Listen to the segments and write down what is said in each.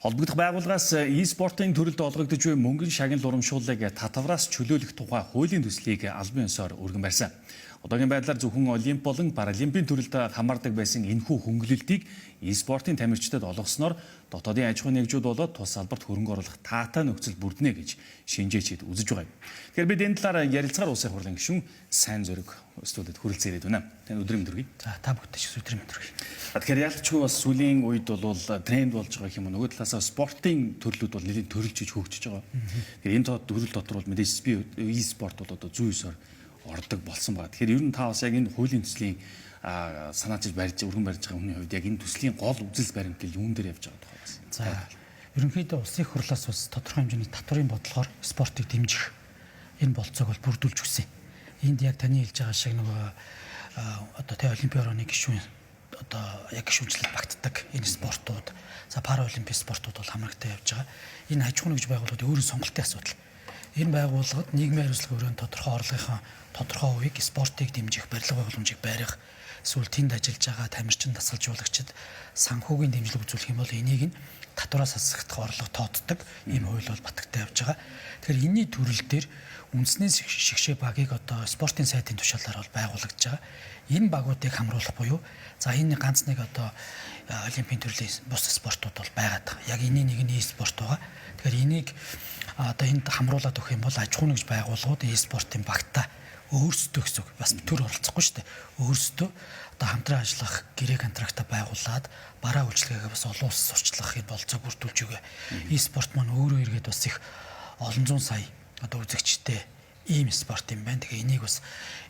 Холбогдох байгууллагаас e-спортын төрөлд олгогдож буй мөнгөн шагнал урамшууллыг татвараас чөлөөлөх тухай хуулийн төслийг албан ёсоор өргөн барьсан. Одоогийн байдлаар зөвхөн олимп болон паралимпийн төрөлд хамаардаг байсан энэхүү хөнгөлөлтийг e-спортын тамирчдад олгосноор дотоодын аж ахуйн нэгжүүд болоод тус салбарт хөрөнгө оруулах таатай нөхцөл бүрднэ гэж шинжээчид үзэж байгаа юм. Тэгэхээр бид энэ талаар ярилцгаар улсын хурлын гишүүн Сайн Зориг студид хүрэлцэн ирээд байна. Тань өдрийн мэнд хүргэе. За, та бүхэндээ ч өдрийн мэнд хүргэе. Тэгэхээр ялчгүй бас сүүлийн үед бол тренд болж байгаа юм уу? Нөгөө талаасаа спортын төрлүүд бол нэлийн төрөлжиж хөгжиж байгаа. Тэгэхээр энэ төрөл дотор бол мэдээж e-спорт бол одоо зүй ёсоор ордог болсон байна. Тэгэхээр ер нь та бас яг энэ хуулийн төслийн санаачилж барьж өргөн барьж байгаа хүний хувьд яг энэ төслийн гол үзэл баримтлал юун дээр явж байгаа тухай бас. За, ерөнхийдөө улсын их хурлаас бас тодорхой хэмжээний татварын бодлогоор спортыг дэмжих энэ болцоог бол бүрдүүлж өгсөн. Энд яг таны хэлж байгаа шиг нөгөө одоо тэ олимпийн орооны гишүүн одоо яг гишүүнчлэл багтдаг энэ спортууд, за паралимпийн спортууд бол хамрагтай явж байгаа. Энэ аж ахуйн нэгж байгууллагууд өөрийн сонголтын асуудал. Энэ байгууллагад нийгмийн хариуцлагын өрөөнд тодорхой орлогынхаа тодорхой хувийг спортыг дэмжих, барилга байгууламжийг барих, эсвэл тэнд ажиллаж байгаа тамирчин дасгалжуулагчид санхүүгийн дэмжлэг үзүүлэх юм бол энийг нь татвараас хасагдах орлого тооцдог ийм хууль бол батагтай явж байгаа. Тэгэхээр энэний төрөл дээр үндэсний шигшээ багийг одоо спортын сайдын тушаалаар бол байгуулагдж байгаа. Энэ багуудыг хамруулах буюу за энэ ганц нэг одоо олимпийн төрлийн бус спортууд бол байгаад байгаа. Яг энэний нэг нь e-спорт байгаа. Тэгэхээр энийг одоо энд хамруулад өгөх юм бол аж ахуйн нэгж байгууллагууд e-спортын багтаа өөрсдөө гэсэн үг. Бас төр оролцохгүй шүү дээ. Өөрсдөө одоо хамтран ажиллах гэрээ контрактаа байгуулад бараа үйлчилгээгээ бас олон улс сурчлах юм болцоог бүрдүүлж өгөө. E-спорт маань өөрөө эргээд бас их олон зуун сая одоо үзэгчтэй ийм спорт юм байна. Тэгээ энийг бас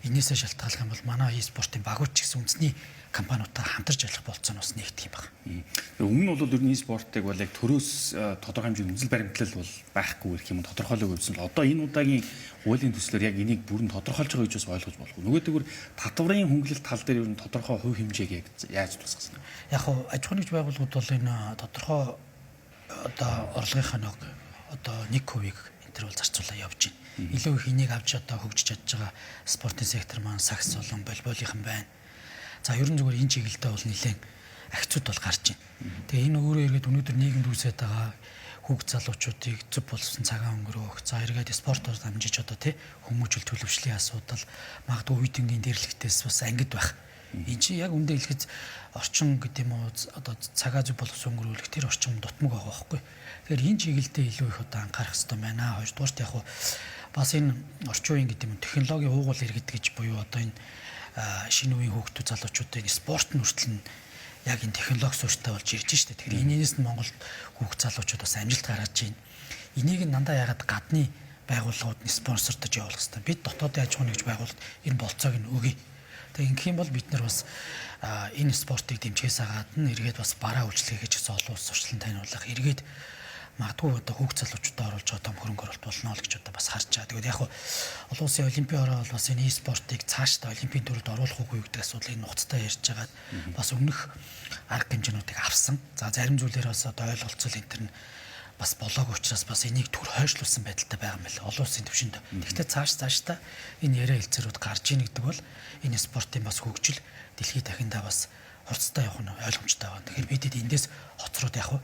энээсээ шалтгааллах юм бол манай e-спортын багууд ч гэсэн үндэсний компаниудтай хамтарч ажиллах болцоо нь бас нэгдэх юм байна. Өмнө нь бол ер нь e-спортыг бол яг төрөөс тодорхой хэмжээний үзэл баримтлал бол байхгүй гэх юм тодорхойлоогүй байсан л одоо энэ удаагийн хуулийн төслөөр яг энийг бүрэн тодорхойлж байгаа гэж бас ойлгож болох. Нөгөө тэгвэр татварын хөнгөлөлт тал дээр ер нь тодорхой хувь хэмжээг яг яаж тусгасан бэ? Яг хуу аж ахуйн нэгж байгууллагууд бол энэ тодорхой одоо орлогынхаа нэг одоо 1%-ийг энэ төр бол зарцуулаа явж байна. Илүү их энийг авч одоо хөгжиж чадж байгаа спортын сектор маань сагс болон волейболынхан байна. За, ерөн зүгээр энэ чиглэлдээ бол нэлээд агцуд бол гарч байна. Тэгээ энэ өөрөө эргээд өнөөдөр нийгэмд үүсээд байгаа хүүхд залуучуудыг зөв боловсон цагаан өнгөрөөх, за эргээд спортоор дамжиж одоо тий хүмүүжил төлөвшлийн асуудал, магадгүй үе тэнгийн дэрлэгтээс бас ангид байх. Энэ чинь яг үндэ хэлэхэд орчин гэдэг юм уу, одоо цагаа зөв боловсон өнгөрүүлэх тэр орчин дутмаг байгаа байхгүй. Тэгэхээр энэ чиглэлдээ илүү их одоо анхаарах хэрэгтэй байна. Хоёрдугаарт яг бас энэ орчин үеийн гэдэг юм технологийн уугуул иргэд гэж буюу одоо энэ шинэ үеийн хүүхдүүд залуучуудын спорт нь хүртэл нь яг энэ технологи суурьтай болж ирж штэ. Тэгэхээр энэнээс нь Монголд хүүхд залуучууд бас амжилт гаргаж байна. Энийг нь дандаа ягаад гадны байгууллагууд нь спонсордож явуулах хэрэгтэй. Бид дотоодын аж ахуйн нэгж байгууллагад энэ болцоог нь өгье. Тэгээ ингэх юм бол бид нар бас энэ спортыг дэмжихээс гадна эргээд бас бараа үйлчилгээ гэж олон улс сурчлан таниулах, эргээд магадгүй одоо хүүхд залуучуудаа оруулж байгаа том хөрөнгө оруулалт болно л гэж одоо бас харж байгаа. Тэгээд яг олон улсын олимпийн ороо бол бас энэ e-спортыг цаашдаа олимпийн төрөлд оруулах уугүй гэдэг асуудлыг нухацтай ярьж байгаад бас өмнөх арга хэмжээнүүдийг авсан. За, зарим зүйлээр бас одоо ойлголцол энэ төр нь бас болоогүй учраас бас энийг төр хойшлуулсан байдалтай байгаа юм байна олон улсын түвшинд. Тэгэхдээ цаашдаа энэ яриа хэлцээрүүд гарч ийн гэдэг бол энэ спортын бас хөгжил дэлхийд дахиндаа бас хурцтай явах нь ойлгомжтой байна. Тэгэхээр бид эндээс хоцроод явах уу?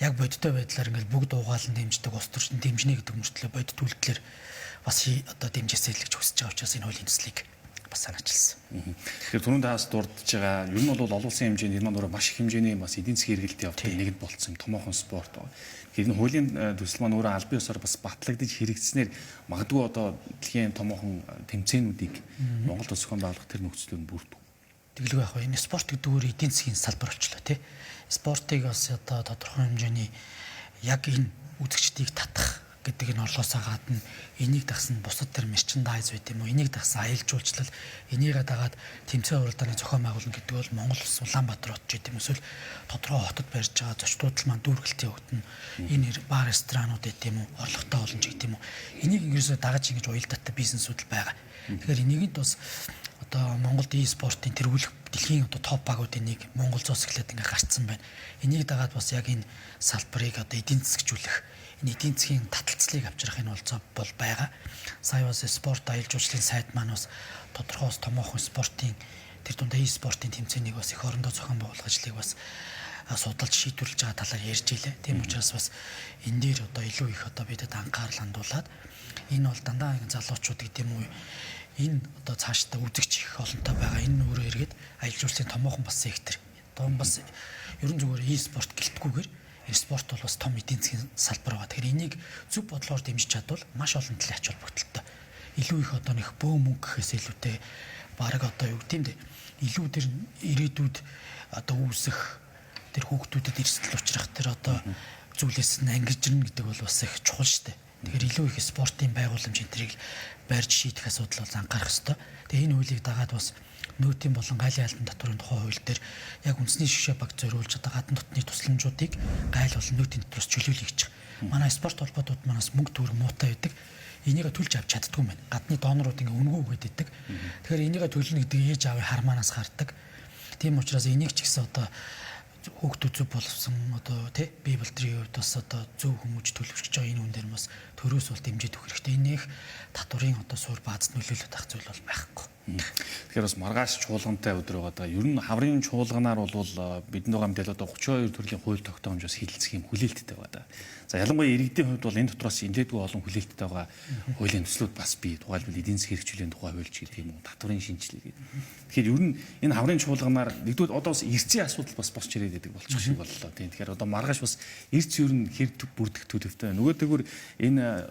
Яг бодиттой байдлаар ингээл бүгд угаалan дэмждэг, улс төрчин дэмжинэ гэдэг мөртлөө бодит үйлдэлээр бас одоо дэмжээсэй л гэж хүсэж байгаа учраас энэ хуулийн төслийг бас санаачилсан. Тэгэхээр түрүүн таас дурдж байгаа ер нь бол олон улсын хэмжээнд энэ маань өөрөө маш их хэмжээний бас эдийн засгийн хэрэгэлт явдаг нэгд болцсон томоохон спорт байна. Тэгэхээр энэ хуулийн төсөл маань өөрөө албан ёсоор бас батлагдаж хэрэгжсэнээр магадгүй одоо дэлхийн томоохон тэмцээнүүдийг Монголд зохион байгуулах тэр нөхцөлөөр нь бүрдэх. Тэгэлгүй яг энэ спорт гэдэг өөр эдийн засгийн салбар болчлоо тий. Спортыг бас одоо тодорхой хэмжээний яг энэ үзэгчдийг татах гэдэг энэ орлоосоо гадна энийг дагсан бусад тэр мерчендайз байт юм уу, энийг дагсан аялал жуулчлал, энийгээ дагаад тэмцээн уралдааны зохион байгуулна гэдэг бол Монгол улс Улаанбаатар хот ч гэдэм эсвэл тодорхой хотод барьж байгаа зочдууд л маань дүүргэлт явагдана. Энэ бар ресторанууд байт юм уу, орлоготой олон ч гэдэм юм уу. Энийг ерөөсөө дагаж ингэж уялдаатай бизнесүүд л байгаа. Тэгэхээр энийг бас одоо Монголд e-спортын тэргүүлэх дэлхийн одоо топ багуудын нэг Монгол зоос эхлээд ингээ гарцсан байна. Энийг дагаад бас яг энэ салбарыг одоо эдийн засгжүүлэх, энэ эдийн засгийн таталцлыг авчрах энэ болцоо бол байгаа. Сая бас спорт аялал жуулчлалын сайд маань бас тодорхой бас томоохон спортын тэр дундаа e-спортын тэмцээнийг бас эх орондоо зохион байгуулах ажлыг бас судалж шийдвэрлэж байгаа талаар ярьж илээ. Тийм учраас бас энэ дээр одоо илүү их одоо бидэд анхаарал хандуулад энэ бол дандаа нэг залуучууд гэдэг юм уу, энэ одоо цаашдаа үзэгч их олонтой байгаа. Энэ өөрөө эргээд аялал жуулчлалын томоохон бас сектор. Одоо бас ерөн зүгээр e-спорт гэлтгүүгээр спорт бол бас том эдийн засгийн салбар байгаа. Тэгэхээр энийг зөв бодлогоор дэмжиж чадвал маш олон талын ач холбогдолтой. Илүү их одоо нэг бөө мөнгө гэхээс илүүтэй бараг одоо юу гэдэм бэ? Илүү тэр ирээдүйд одоо үүсэх тэр хүүхдүүдэд эрсдэл учрах тэр одоо зүйлээс нь ангижирна гэдэг бол бас их чухал шүү дээ. Тэгэхээр илүү их спортын байгууламж энэ тэрийг барьж шийдэх асуудал бол анхаарах ёстой. Тэгээ энэ хуулийг дагаад бас нөөтийн болон гайлын албан татварын тухай хууль дээр яг үндэсний шигшээ баг зориулж одоо гадна дотны тусламжуудыг гайл болон нөөтийн татвараас чөлөөлөе гэж. Манай спорт холбоотууд манаас мөнгө төгрөг муутай байдаг. Энийг төлж авч чаддгүй юм байна. Гадны донорууд ингээ үнэгүй өгöd идэг. Тэгэхээр энийг төлнө гэдэг ээж аавын хармаанаас гардаг. Тийм учраас энийг ч гэсэн одоо хүүхдүүд зөв боловсон одоо тий бие болдрын хувьд бас одоо зөв хүмүүж төлөвшөж байгаа энэ хүн дээр бас төрөөс бол дэмжиж өгөх хэрэгтэй. Энэ их татварын одоо суур бааз нөлөөлөд ах зүйл бол байхгүй. Тэгэхээр бас маргааш чуулгантай өдөр байгаа даа. Ер нь хаврын чуулганаар бол бидний байгаа мэдээлэл одоо 32 төрлийн хууль тогтоомж бас хилэлцэх юм хүлээлттэй байгаа даа. За ялангуяа иргэдийн хувьд бол энэ дотроос нэлээдгүй олон хүлээлттэй байгаа хуулийн төслүүд бас бий. Тухайлбал эдийн засгийн хэрэгжүүлийн тухай хууль ч гэдэг юм уу, татварын шинжилгээ гэдэг. Тэгэхээр ер нь энэ хаврын чуулганаар нэгдүгээр одоо бас эрцийн асуудал бас босч ирээд байдаг болчих шиг боллоо. Тийм. Тэгэхээр одоо маргааш бас эрц ер нь хэр бүрдэх төлөвтэй. Нөгөө тэгвэр энэ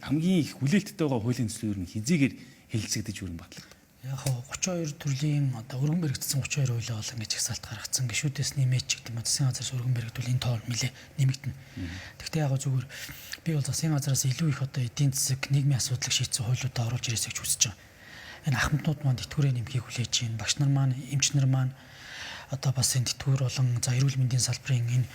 хамгийн их хүлээлттэй байгаа хуулийн төсөл ер нь хизээгээр хэлэлцэгдэж ер нь батлагдав. Яг хоо 32 төрлийн одоо өргөн баригдсан 32 хуулиа бол ингэж жагсаалт гаргацсан. Гишүүдээс нэмээч гэдэг юм. Засгийн газраас өргөн баригдвал энэ тоо нэлээ нэмэгдэнэ. Гэхдээ яг зүгээр би бол засгийн газраас илүү их одоо эдийн засаг, нийгмийн асуудлыг шийдсэн хуулиудаа оруулж ирээсэй гэж хүсэж байгаа. Энэ ахмаднууд маань тэтгэврээ нэмэхийг хүлээж байна. Багш нар маань, эмч нар маань одоо бас энэ тэтгэвэр болон за эрүүл мэндийн салбарын энэ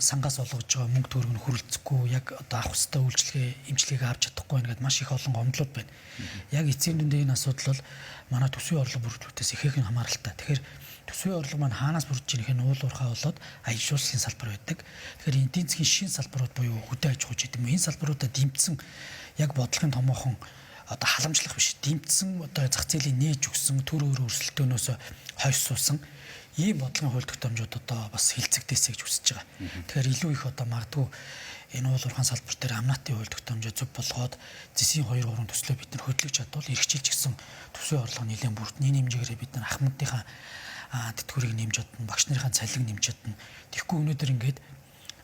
сангаас олгож байгаа мөнгө төгрөг нь хүрэлцэхгүй, яг одоо авах ёстой үйлчилгээ, эмчилгээг авч чадахгүй байна гэдээ маш их олон гомдлууд байна. Яг эцсийн дүндээ энэ асуудал бол манай төсвийн орлого бүрдүүлэлтээс ихээхэн хамааралтай. Тэгэхээр төсвийн орлого маань хаанаас бүрдэж байгаа нөхөн уул уурхай болоод аялал жуулчлалын салбар байдаг. Тэгэхээр эдийн засгийн шин салбарууд буюу хөдөө аж ахуй гэдэг юм. Энэ салбаруудаа дэмжсэн яг бодлогын томоохон одоо халамжлах биш, дэмжсэн одоо зах зээлийн нээж өгсөн төр өөр өрсөлдөөнөөс хойш суусан ийм бодлогын хууль тогтоомжууд одоо бас хилцэгдээсэй гэж хүсэж байгаа. Тэгэхээр илүү их одоо магадгүй энэ уул уурхайн салбар дээр амнатын хууль тогтоомжоо зөв болгоод зэсийн 2 3 төслөө бид нар хөдлөж чадвал эрхчилж гисэн төсвийн орлого нэлээд бүрдэн. Энэ хэмжээгээр бид нар ахмадынхаа тэтгэврийг нэмж чадна, багш нарын цалин нэмж чадна. Тэгэхгүй өнөөдөр ингээд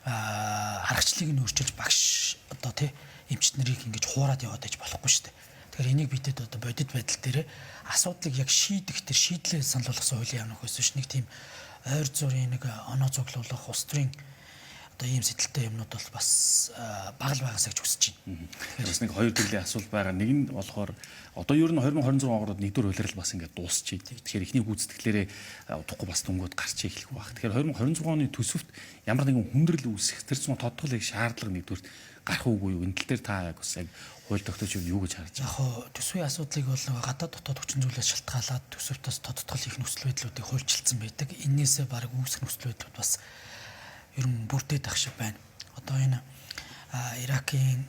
аргачлалыг нь өөрчилж багш одоо тий эмч нарыг ингэж хуураад яваад байж болохгүй шүү дээ. Тэгэхээр энийг бидэд одоо бодит байдал дээр асуудлыг яг шийдэх тэр шийдлээ санал болгосон хуулийн яамны хөөс ш нэг тийм ойр зургийн нэг оноо цуглуулах улс төрийн одоо ийм сэтэлтэй юмнууд бол бас бага л байгаасаа гэж хүсэж байна. Тэгэхээр бас нэг хоёр төрлийн асуулт байгаа. Нэг нь болохоор одоо ер нь 2026 онд нэгдүгээр улирал бас ингээд дуусчих. Тэгэхээр эхний гүйцэтгэлээрээ удахгүй бас дүнгууд гарч эхлэх байх. Тэгэхээр 2026 оны төсөвт ямар нэгэн хүндрэл үүсэх тэр зүүн тодтолыг шаардлага нэгдүгээр гарах уугүй юу? Энэ тал дээр та яг бас яг хууль тогтоож юу гэж харж байгаа? Яг хоо төсвийн асуудлыг бол нөгөө гадаад дотоод хүчин зүйлээс шалтгаалаад төсөвт бас тодтгол их нөхцөл байдлуудыг хуульчилсан байдаг. Эннээсээ бараг үүсэх нөхцөл байдлууд бас ер нь бүрдээд ах шиг байна. Одоо энэ Иракийн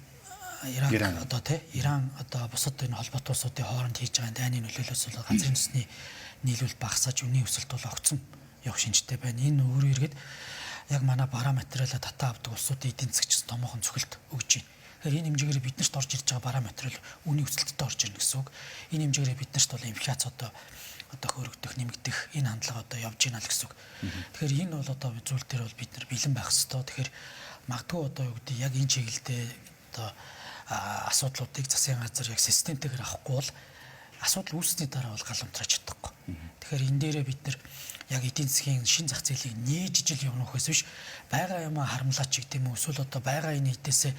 Ирак одоо тий Иран одоо бусад энэ холбоотой улсуудын хооронд хийж байгаа дайны нөлөөлөөс бол газрын төсний нийлүүл багасаж үнийн өсөлт бол огцом явах шинжтэй байна. Энэ өөрөө эргээд яг манай бараа материалаа татаа авдаг улсуудын эдийн засгч томоохон цохилт өгч байна. Тэгэхээр энэ хэмжээгээр бид нарт орж ирж байгаа бараа материал үнийн өсөлтөд орж ирнэ гэсэн үг. Энэ хэмжээгээр бид нарт бол инфляц одоо хөөрөгдөх, нэмэгдэх энэ хандлага одоо явж байна л гэсэн үг. Тэгэхээр энэ бол одоо зүйл дээр бол бид нар бэлэн байх ёстой. Тэгэхээр магадгүй одоо юу гэдэг яг энэ чиглэлдээ одоо асуудлуудыг засгийн газар яг системтэйгээр авахгүй бол асуудал үүссэний дараа бол гал унтрааж чадахгүй. Тэгэхээр энэ дээрээ бид нар яг эдийн засгийн шин зах зээлийг нээж ижил явна гэхээс биш байгаа юм харамлаач гэдэг юм уу эсвэл одоо байгаа энэ эдээсээ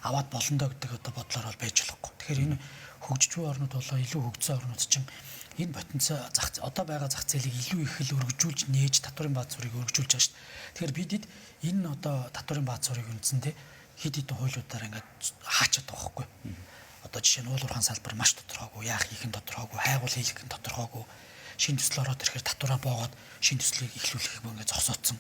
аваад болно доо гэдэг одоо бодлоор бол байж болохгүй. Тэгэхээр энэ хөгжиж буй орнууд болоо илүү хөгжсөн орнууд чинь энэ потенциал зах одоо байгаа зах зээлийг илүү их л өргөжүүлж нээж татварын бааз суурийг өргөжүүлж байгаа шүү дээ. Тэгэхээр бидэд энэ одоо татварын бааз суурийг үндсэндээ хэд хэдэн хуулиудаар ингээд хаачаад байгаа байхгүй. Одоо жишээ нь уул уурхайн салбар маш тодорхойгүй, яах хийх нь тодорхойгүй, хайгуул хийх нь тодорхойгүй. Шинэ төсөл ороод ирэхээр татвараа боогоод шинэ төслийг эхлүүлэхийг ингээд зогсоодсон.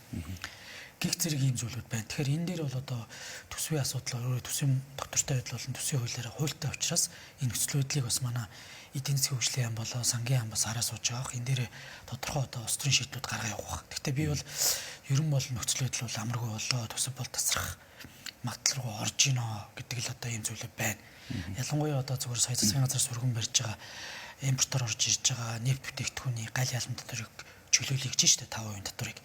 Гэх зэрэг ийм зүйлүүд байна. Тэгэхээр энэ дээр бол одоо төсвийн асуудал өөрөө төсвийн доктортой байдал болон төсвийн хуулиараа хуультай учраас энэ нөхцөл байдлыг бас манай эдийн засгийн хөгжлийн яам болоо сангийн яам бас хараа сууж байгаа. Энэ дээр тодорхой одоо улс төрийн шийдлүүд гаргаа явах. Гэхдээ би бол ер нь бол нөхцөл байдал бол амаргүй болоо, төсөв бол тасрах магадлал руу орж ийнө гэдэг л одоо ийм зүйлээ байна. Ялангуяа одоо зүгээр сая засгийн газар сүргэн барьж байгаа импортоор орж ирж байгаа нефть бүтээгдэхүүний гал ялан татварыг чөлөөлөе гэж штэ 5% татварыг.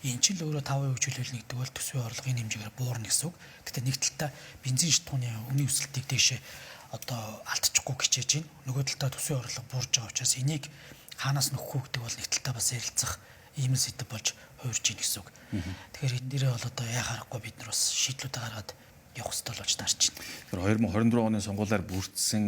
Энэ чинь л өөрөө 5% чөлөөлнө гэдэг бол төсвийн орлогын хэмжээгээр буурна гэсэн үг. Гэхдээ нэг талдаа бензин шатхууны үнийн өсөлтийг дээшээ одоо алдчихгүй хичээж байна. Нөгөө талдаа төсвийн орлого буурж байгаа учраас энийг хаанаас нөхөх үү гэдэг бол нэг талдаа бас ярилцах ийм л сэдэв болж хувирж ийн гэсэн үг. Тэгэхээр энэ дээрээ бол одоо яа харахгүй бид нар бас шийдлүүдээ гаргаад явах хэрэгтэй болж таарч байна. Тэгэхээр 2024 оны сонгуулиар бүрдсэн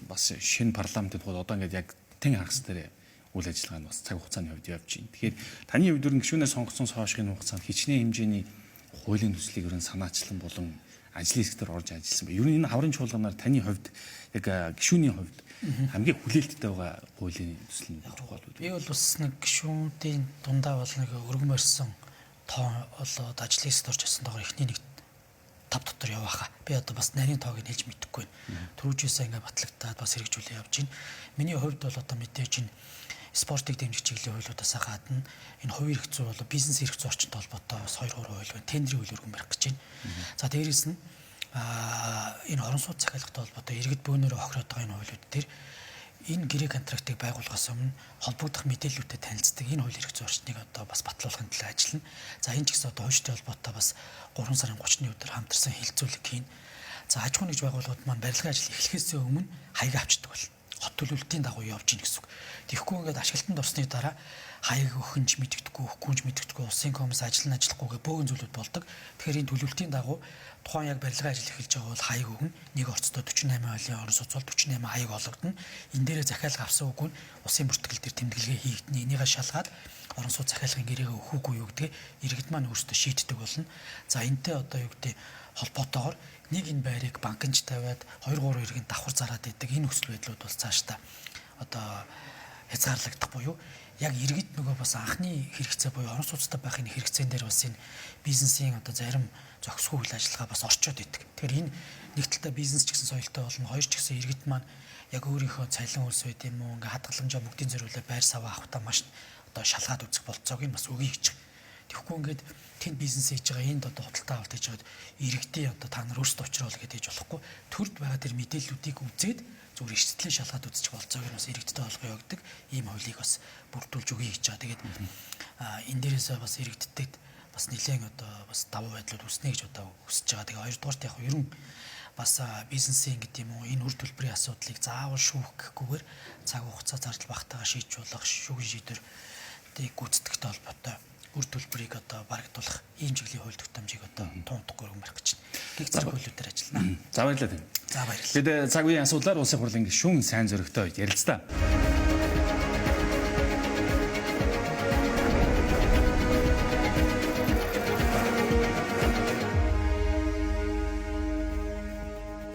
бас шинэ парламентын тухайд одоо ингээд яг тэн хагас дээр үйл ажиллагаа нь бас цаг хугацааны хувьд явж байна. Тэгэхээр таны хувьд ер нь гишүүнээ сонгосон хойшхийн хугацаанд хичнээн хэмжээний хуулийн төслийг ер нь санаачлан болон ажлын хэсгээр орж ажилласан ба. Ер нь энэ хаврын чуулганаар таны хувьд яг гишүүний хувьд хамгийн хүлээлттэй байгаа хуулийн төсөл нь чухал үү? Би бол бас нэг гишүүнүүдийн дундаа бол нэг өргөн барьсан тоо бол ажлын хэсэгт орж ирсэн доогоор эхний нэг 5 дотор яваахаа. Би одоо бас нарийн тоог нь хэлж мэдэхгүй байна. Түрүүжээсээ ингээ батлагдаад бас хэрэгжүүлээ явж байна. Миний хувьд бол одоо мэдээж энэ спортыг дэмжих чиглэлийн хуулиудаас гадна энэ хувийн эрх зүй бол бизнес эрх зүйн орчинтой холбоотой бас 2 3 хууль байна. Тендерийн хууль өргөн барих гэж байна. За дээрээс нь энэ орон сууц захиалгатай холбоотой иргэд бөөнөрөө хохироод байгаа энэ хуулиуд дээр энэ гэрээ контрактыг байгуулахаас өмнө холбогдох мэдээллүүдтэй танилцдаг энэ хууль эрх зүйн орчныг одоо бас батлуулахын төлөө ажиллана. За энэ ч гэсэн одоо хуульчтай холбоотой бас 3 сарын 30-ны өдөр хамтарсан хилцүүлэг хийн. За аж ахуйн нэгж байгууллагууд маань барилгын ажил эхлэхээс өмнө хаяг авчдаг бол хот төлөвлөлтийн дагуу явж гин гэсэн үг. Тэгэхгүй ингээд ашиглалтанд орсны дараа хаяг өхөнч мэдэгдэхгүй, өгөхгүй ч мэдэгдэхгүй, улсын комисс ажил нь ажиллахгүйгээ бөөгөн зүйлүүд болдог. Тэгэхээр энэ төлөвлөлтийн дагуу тухайн яг барилгын ажил эхэлж байгаа бол хаяг өгнө. Нэг орцтой 48 хуулийн орон сууц бол 48 хаяг олгодно. Энэ дээрээ захиалга авсан үгүй нь улсын бүртгэл дээр тэмдэглэгээ хийгдэнэ. Энийгээ шалгаад орон сууц захиалгын гэрээгээ өгөх үгүй юу гэдгээ иргэд маань өөрсдөө шийддэг болно. За энтэй одоо юу гэдэг холбоотойгоор нэг энэ байрыг банкнч тавиад 2 3 иргэн давхар зараад идэг энэ нөхцөл байдлууд бол цаашдаа одоо хязгаарлагдах буюу яг иргэд нөгөө бас анхны хэрэгцээ буюу орон сууцтай байхын хэрэгцээн дээр бас энэ бизнесийн одоо зарим зохисгүй үйл ажиллагаа бас орчод идэг. Тэгэхээр энэ нэг талдаа бизнес ч гэсэн соёлтой болно, хоёр ч гэсэн иргэд маань яг өөрийнхөө цалин үлс байд юм уу ингээ хадгаламжаа бүгдийн зориулаад байр саваа авахтаа маш одоо шалгаад үзэх болцоог нь бас өгье гэж. Тэгэхгүй ингээд тэнд бизнес хийж байгаа, энд одоо худалдаа авалт хийж байгаад иргэдийн одоо та нар өөрсдөө учруулах гэж хийж болохгүй. Төрд байгаа тэр мэдээллүүдийг үзээд зүгээр эрсдлээ шалгаад үзчих болцоог нь бас иргэдтэй олгоё гэдэг ийм хуулийг бас бүрдүүлж өгье гэж байгаа. Тэгээд энэ дээрээсээ бас иргэдтэд бас нэлээд одоо бас давуу байдлууд үүснэ гэж одоо хүсэж байгаа. Тэгээ хоёрдугаарт яг ер нь бас бизнесийн гэдэг юм уу энэ үр төлбөрийн асуудлыг заавал шүүх гэхгүйгээр цаг хугацаа зардал багтаага шийдэж болох шүүхийн шийдвэрийг гүйцэтгэхтэй холбоотой үр төлбөрийг одоо барагдуулах ийм чиглэлийн хууль тогтоомжийг одоо тунтахгүй өргөн барих гэж байна. Гэх зэрэг хуулиудаар ажиллана. За баярлалаа. За баярлалаа. Бид цаг үеийн асуудлаар улсын хурлын гишүүн сайн зөрөгтэй ярилцлаа.